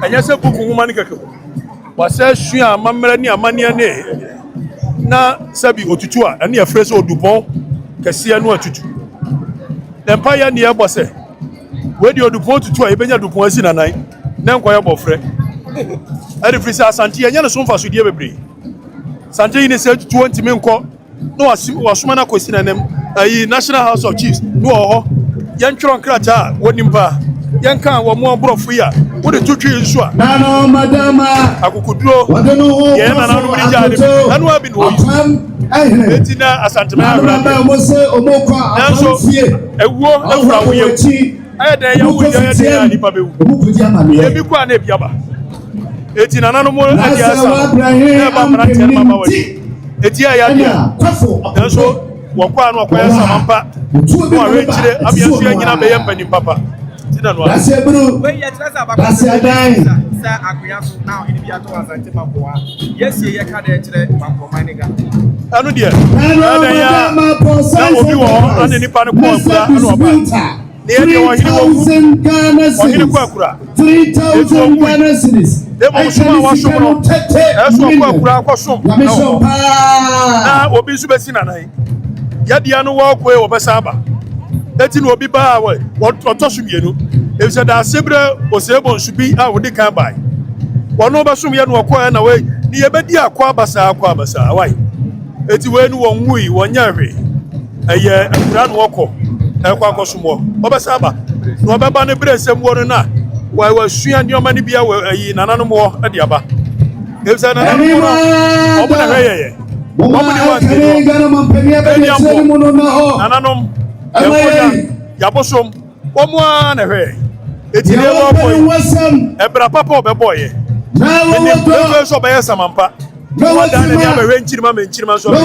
Ɛnyɛ sɛ buku nwoma no kɛkɛ o. Wasɛ sua amammerɛ ne amanneɛ ne na sɛbi otutu a ɛne yɛfrɛ sɛ odupɔn kɛseɛ no atutu. Na mpaeɛ ne yɛbɔ sɛ wei deɛ odupɔn tutu a yɛbɛnya dupɔn asi nanan na nkɔyɛ bɔfrɛ. Ɛde firi sɛ Asante yɛnyɛ ne so mfasodeɛ bebree. Asante yi ne sɛ tutuo ntumi nkɔ na wasoma no akɔsi n'anim ayi National House of Chiefs ne wɔ hɔ. Yɛntwerɛ nkrataa a wɔnim paa. Yɛnka wɔn mo aborɔfo yi a wode to twi nso a akokoduro yɛn nananom de gyaa ne bi ɛno abi na wɔyi eti na Asanteman ahwere adeɛ nanso ewuo efura wo yam ɛyɛ dɛn yɛ wo yɛ yɛ dɛn a nipa bɛwu ebi kɔ a na ebi aba eti nananom ɛde asa no na ɛba mmeranteɛ no ma ba wɔ eti ɛyɛ adeɛ nanso wɔkɔ a na wɔkɔyɛ samampa na wɔawerɛkyire abea nso yɛnyina bɛyɛ mpanin papa ti na no ano. Wei yɛ kyerɛ sɛ abakɔsɛm bi bisa sɛ akonya so na ɔhene bi ato Asante Makoa. Yɛsie yɛ ka dɛ kyerɛ Makoman ne Ghana. Ɛno deɛ ɛyɛ dɛn a na obi wɔ hɔ ana nipa no kɔ akura ɛna ɔba ne yɛ deɛ ɔhene wɔ wu ɔhene kɔ akura etu ɔwu yi na mmom som a wasom no ɛso ɔkɔ akura akɔsom na wɔ hɔ na obi nso bɛsi nanan yɛdeɛ no wɔkɔe wɔbɛsan aba eti na obi baa wɔ ɔtɔ so mmienu efisɛ daase berɛ osebo nso bi a wɔde kan bae wɔn bɛsom yɛ no ɔkɔɛ na wei ne yɛbɛdi akɔ abasaa akɔ abasaa wae eti wei no wɔn nwui wɔn nyɛ hwee ɛyɛ akura na wɔkɔ ɛkɔ akɔsom wɔ wɔbɛsan aba na wɔbɛba ne berɛ nsɛm wɔ no na wɔasua nneɛma no bi a wɔ ayi nananom wɔ de aba efisɛ nananom no wɔn na hwɛ yɛyɛ wɔn ne wɔn ante no ɛni ampo nananom yɛnkɔnya yabosom wɔn ara na hwɛ yɛn eti deɛ wɔkɔ yi ɛbra papa ɔbɛbɔ yɛ ɛni efe nso ɔbɛyɛ samampa na wɔdan n'ani abɛhwɛ nkyirima mɛ nkyirima nso ɔbɛyɛ.